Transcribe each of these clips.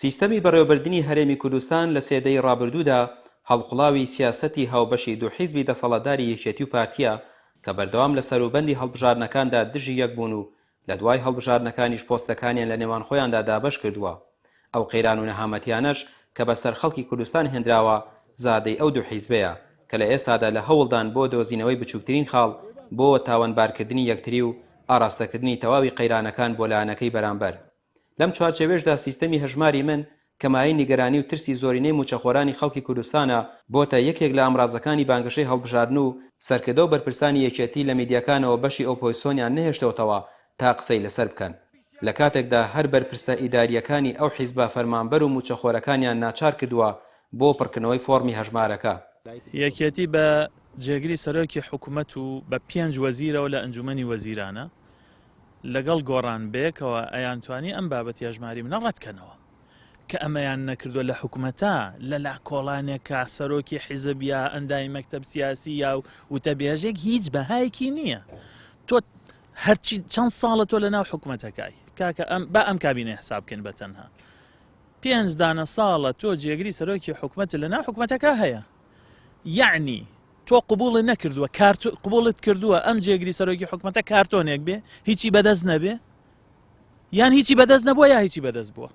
سیستەمی بەڕێوەبردنی هەرێمی کوردستان لە سێ دەیەی ڕابردوودا هەڵقوڵاوی سیاسەتی هاوبەشی دوو حیزبی دەسەڵاتداری یەکێتی و پارتییە کە بەردەوام لە سەروبەندی هەڵبژاردنەکاندا دژی یەک بوون و لە دوای هەڵبژاردنەکانیش پۆستەکانیان لە نێوان خۆیاندا دابەش کردووە. ئەو قەیران و نەهامەتیانەش کە بەسەر خەڵکی کوردستان هێنراوە زادەی ئەو دوو حیزبەیە کە لە ئێستادا لە هەوڵدان بۆ دۆزینەوەی بچووکترین خاڵ بۆ تاوانبارکردنی یەکتری و ئاراستەکردنی تەواوی قەیرانەکان بۆ لایەنەکەی بەرامبەر. لەم چوارچێوەیەشدا سیستەمی هەژماری من کە مایەی نیگەرانی و ترسی زۆرینەی مووچەخۆرانی خەڵکی کوردستانە، بۆتە یەکێک لە ئامرازەکانی بانگەشەی هەڵبژاردن و سەرکردە و بەرپرسانی یەکێتی لە میدیاکانەوە بەشی ئۆپۆزسۆنیان نەهێشتۆتەوە تا قسەی لەسەر بکەن. لە کاتێکدا هەر بەرپرسە ئیدارییەکانی ئەو حیزبە فەرمانبەر و مووچەخۆرەکانیان ناچار کردووە بۆ پڕکردنەوەی فۆڕمی هەژمارەکە. یەکێتی بە جێگری سەرۆکی حکومەت و بە پێنج وەزیرەوە لە ئەنجومەنی وەزیرانە، لەگەڵ گۆڕان بەیەکەوە ئەیانتوانی ئەم بابەتی هەژماری منە ڕەتکەنەوە کە ئەمەیان نەکردوە لە حکومەتا لە لا کۆڵانێکا سەرۆکی حیزب یا ئەندامی مەکتەب سیاسی یا وتەبێژێک هیچ بەهایەکی نییە تۆ هەرچی چەند ساڵە تۆ لە ناو حکومەتەکای کاکە ئەم با ئەم کابینەی حساب بکەین بە تەنها پێنج دانە ساڵە تۆ جێگری سەرۆکی حکومەت لە ناو حکومەتەکە هەیە یعنی تۆ قبوڵت نەکردووە کارت قبوڵت کردووە ئەم جێگری سەرۆکی حکومەتە کارتۆنێک بێ هیچی بەدەست نەبێ یان هیچی بەدەست نەبووە یا هیچی بەدەست بووە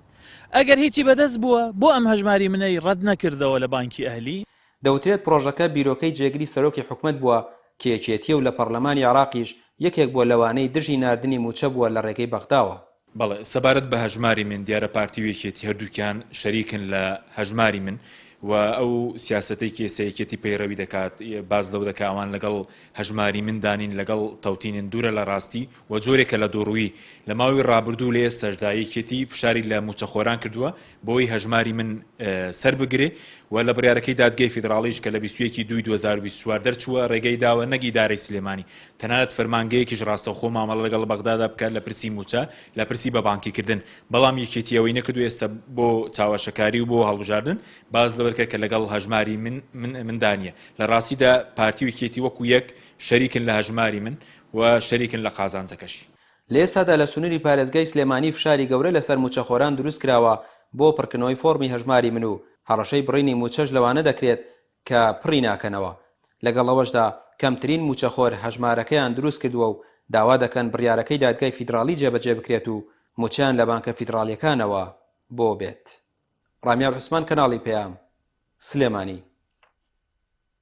ئەگەر هیچی بەدەست بووە بۆ ئەم هەژماری منەی ڕەت نەکردەوە لە بانکی ئەهلی؟ دەوترێت پڕۆژەکە بیرۆکەی جێگری سەرۆکی حکومەت بووە کە یەکێتییە و لە پەڕلەمانی عێراقیش یەکێک بووە لەوانەی دژی ناردنی مووچە بووە لە ڕێگەی بەغداوە. بەڵێ، سەبارەت بە هەژماری من، دیارە پارتی و یەکێتی هەردووکیان شەریکن لە هەژماری من و ئەو سیاسەتەی کە ئێستا یەکێتی پەیڕەوی دەکات باس لەوە دەکات ئەوان لەگەڵ هەژماری مندا نین، لەگەڵ تەوتینن، دوورە لە ڕاستی و جۆرێکە لە دووڕوویی. لە ماوەی ڕابردوو و لە ئێستاشدا یەکێتی فشاری لە مووچەخۆران کردووە بۆی هەژماری من سەربگرێ و لە بڕیارەکەی دادگەی فیدڕاڵیش کە لە 21 ی دووی 2024 دەرچووە ڕێگەی داوە نەک ئیدارەی سلێمانی تەنانەت فەرمانگەیەکیش ڕاستەوخۆ مامەڵە لەگەڵ بەغدادا بکات لە پرسی مووچە لە پرسی بە بانکیکردن بەڵام یەکێتی ئەوەی نەکردو ئێستا بۆ چاوەشەکاری و بۆ هەڵبژاردن باس لەوە کرد کە لەگەڵ هەژماری من من مندا نییە لە ڕاستیدا پارتی و یەکێتی وەکو یەک شەریکن لە هەژماری من و شەریکن لە قازانجەکەشی. لە ئێستادا لە سنوری پارێزگای سلێمانی فشاری گەورە لەسەر مووچەخۆران دروستکراوە بۆ پڕکردنەوەی فۆڕمی هەژماری من و هەڕەشەی بڕینی مووچەش لەوانە دەکرێت کە پڕی ناکەنەوە، لەگەڵ ئەوەشدا کەمترین مووچەخۆر هەژمارەکەیان دروستکردووە و داوا دەکەن بڕیارەکەی دادگای فیدڕاڵی جێبەجێ بکرێت و مووچەیان لە بانکە فیدڕاڵییەکانەوە بۆ بێت. ڕامیار عوسمان کەناڵی پەیام، سلێمانی.